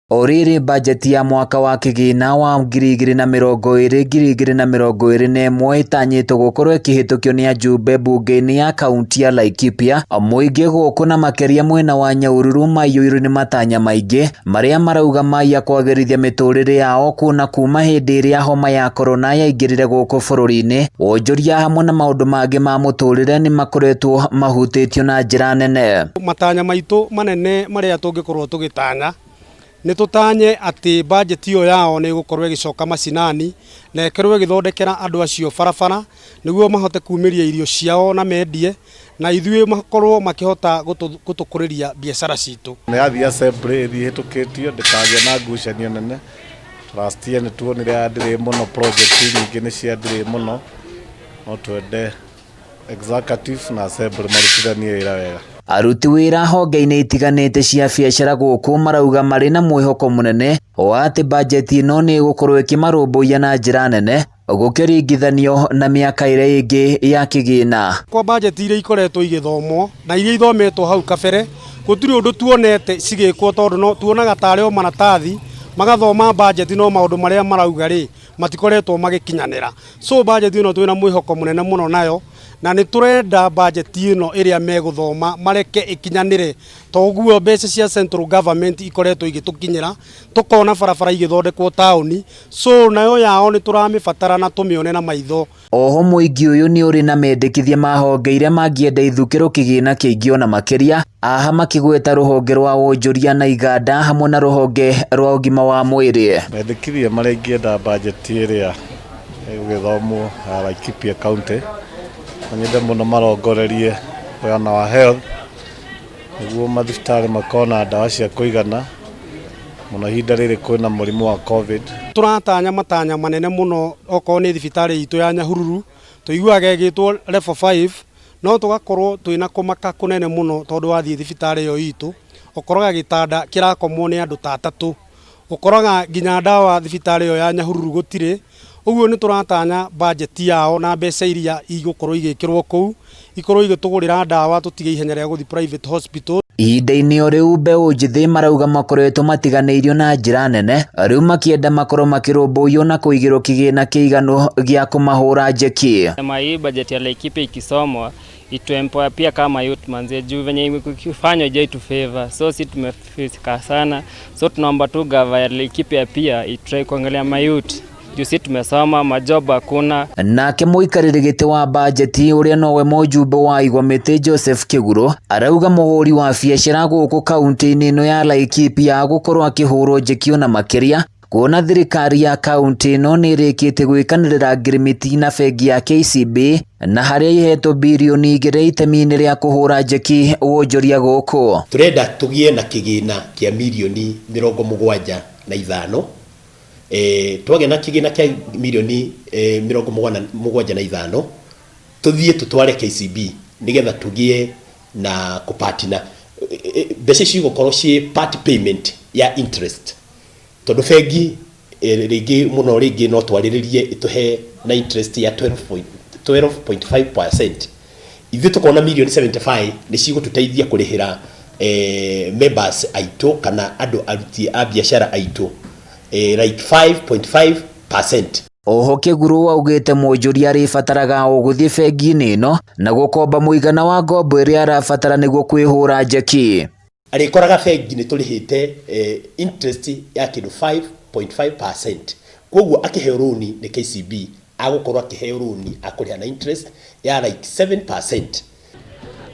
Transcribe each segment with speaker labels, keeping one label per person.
Speaker 1: O rĩrĩ bajeti ya mwaka wa kĩgĩna wa 2020 2021 ĩtanyĩtwo gũkorwo ĩkĩhĩtũkio nĩ ajumbe mbunge-inĩ ya kaunti ya Laikipia, mũingĩ gũkũ na makĩria mwena wa Nyahururu maiyũirwo nĩ matanya maingĩ marĩa marauga maiya kwagĩrithia mĩtũrĩre yao kuona kuma hĩndĩ ĩrĩa homa ya korona yaingĩrire gũkũ bũrũri-inĩ, wonjoria hamwe na maũndũ mangĩ ma mũtũrĩre nĩ makoretwo mahutĩtio na njĩra nene.
Speaker 2: Matanya maitũ manene marĩa tũngĩkorwo tũgĩtanya nĩ tũtanye atĩ bajeti ĩyo yao nĩ ĩgũkorwo ĩgĩcoka macinani na ĩkorwo ĩgĩthondekera andũ acio barabara nĩguo mahote kumĩria irio ciao na mendie na ithuĩ makorwo makĩhota gũtũkũrĩria biacara citũ.
Speaker 3: Nĩ yathiĩ assembly ĩthiĩ ĩhĩtũkĩtio ndĩkagĩa na ngucanio nene. Last year nĩ tuonire ya delay mũno, project nyingĩ nĩ cia delay mũno, no twende executive na assembly marutithanie wĩra wega.
Speaker 1: Aruti wĩra honge-inĩ itiganĩte cia biacara gũkũ marauga marĩ na mwĩhoko mũnene wa atĩ bajeti ĩno nĩ ĩgũkorwo ĩkĩmarũmbũiya na njĩra nene gũkĩringithanio na mĩaka ĩrĩa ĩngĩ ya kĩgĩna.
Speaker 2: Kwa bajeti iria ikoretwo igĩthomwo na iria ithometwo hau kabere gũtirĩ ũndũ tuonete cigĩkwo tondũ no tuonaga tarĩ o maratathi magathoma bajeti no maũndũ marĩa marauga rĩ matikoretwo magĩkinyanĩra. So bajeti ĩno twĩna mwĩhoko mũnene mũno nayo na nĩ tũrenda bajeti ĩno ĩrĩa megũthoma mareke ĩkinyanĩre toguo mbeca cia central government ikoretwo igĩtũkinyĩra tũkona barabara igĩthondekwo taũni, so nayo yao nĩ tũramĩbatara na tũmĩone na maitho.
Speaker 1: Oho mũingĩ ũyũ nĩ ũrĩ na mendekithia ma honge iria mangĩenda ithukĩrwo kĩgĩna kĩingĩ ona makĩria, aha makĩgweta rũhonge rwa wonjoria na iganda hamwe na rũhonge rwa ũgima wa mwĩrĩ.
Speaker 3: Mendekithia marĩa ingĩenda bajeti ĩrĩa ĩgũgĩthomwo ya Laikipia County, no nyende mũno marongorerie mwena wa health nĩguo mathibitarĩ makorwo na ndawa cia kũigana mũno ihinda rĩrĩ kwĩna mũrimũ wa COVID.
Speaker 2: Tũratanya matanya manene mũno okorwo nĩ thibitarĩ itũ ya Nyahururu tũiguaga ĩgĩtwo level 5 no tũgakorwo twĩna kũmaka kũnene mũno tondũ wathiĩ thibitarĩ ĩyo itũ ũkoraga gĩtanda kĩrakomwo nĩ andũ ta atatũ, ũkoraga nginya ndawa thibitarĩ ĩyo ya Nyahururu gũtirĩ. Ũguo nĩ tũratanya bajeti yao na mbeca iria igũkorwo igĩkĩrwo kũu ikorwo igĩtũgũrĩra ndawa tũtige ihenya rĩa gũthiĩ private hospital.
Speaker 1: Ihinda-inĩ o rĩu mbeũ njĩthĩ marauga makoretwo matiganĩirio na njĩra nene, rĩu makĩenda makorwo makĩrũmbũiyo na kũigĩrwo kĩgĩna kĩiganu gĩa kũmahũra njeki.
Speaker 4: Sema hii budget ya Laikipia ikisomwa ituempower pia kama youth manze, juu venye imefanywa ijai tu favor, so si tumefika sana, so tunaomba tu gava ya Laikipia pia itry kuangalia mayouth juu si tumesoma, majob hakuna.
Speaker 1: Nake mũikarĩri gĩtĩ wa bajeti ũrĩa nowe mũjumbe wa Igwamĩtĩ Joseph Kĩguro arauga mũhũri wa biacara gũkũ kaunti-inĩ ĩno ya Laikipia gũkorwo akĩhũrwo njeki ona makĩria kuona thirikari ya kaunti ĩno nĩ ĩrĩkĩtie gwĩkanĩrĩra ngirimiti na bengi ya KCB na harĩa ihetwo birioni 2 itemi-inĩ rĩa kũhũra njeki wonjoria gũkũ.
Speaker 5: Turenda tugie na kĩgĩna kĩa mirioni 75, twagĩa na kĩgĩna kĩa mirioni 75 tuthiĩ tutware KCB nigetha tugie na kũpartner mbeca ici igũkorwo ciĩ part payment ya interest tondũ bengi rĩngĩ mũno rĩngĩ no twarĩrĩrie ĩtũhe na interest ya 12.5%. Ithuĩ tũkona mirioni 75 nĩ cigũtũteithia kũrĩhĩra members aitũ kana andũ aruti a biacara aitũ like 5.5%.
Speaker 1: Oho Kĩguru augĩte mwonjoria arĩbataraga o gũthiĩ bengi-inĩ ĩno na gũkomba mũigana wa ngombo ĩrĩa arabatara nĩguo kwĩhũra njeki.
Speaker 5: Arĩkoraga bengi nĩ tũrĩhĩte interest ya kĩndũ 5.5%, koguo akĩheo rũni nĩ KCB agũkorwo akĩheo rũni akũrĩha na interest ya like 7%.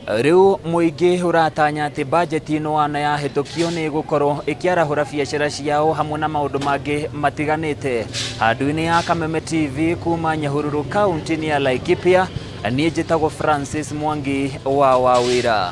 Speaker 1: Rĩu mũingĩ ũratanya atĩ bajeti ĩno wana yahĩtũkio nĩ ĩgũkorwo ĩkĩarahũra biacara ciao hamwe na maũndũ mangĩ matiganĩte. Handũ-inĩ ya Kameme TV kuma Nyahururu kaunti-inĩ ya Laikipia, niĩ njĩtagwo Francis Mwangi wa Wawĩra.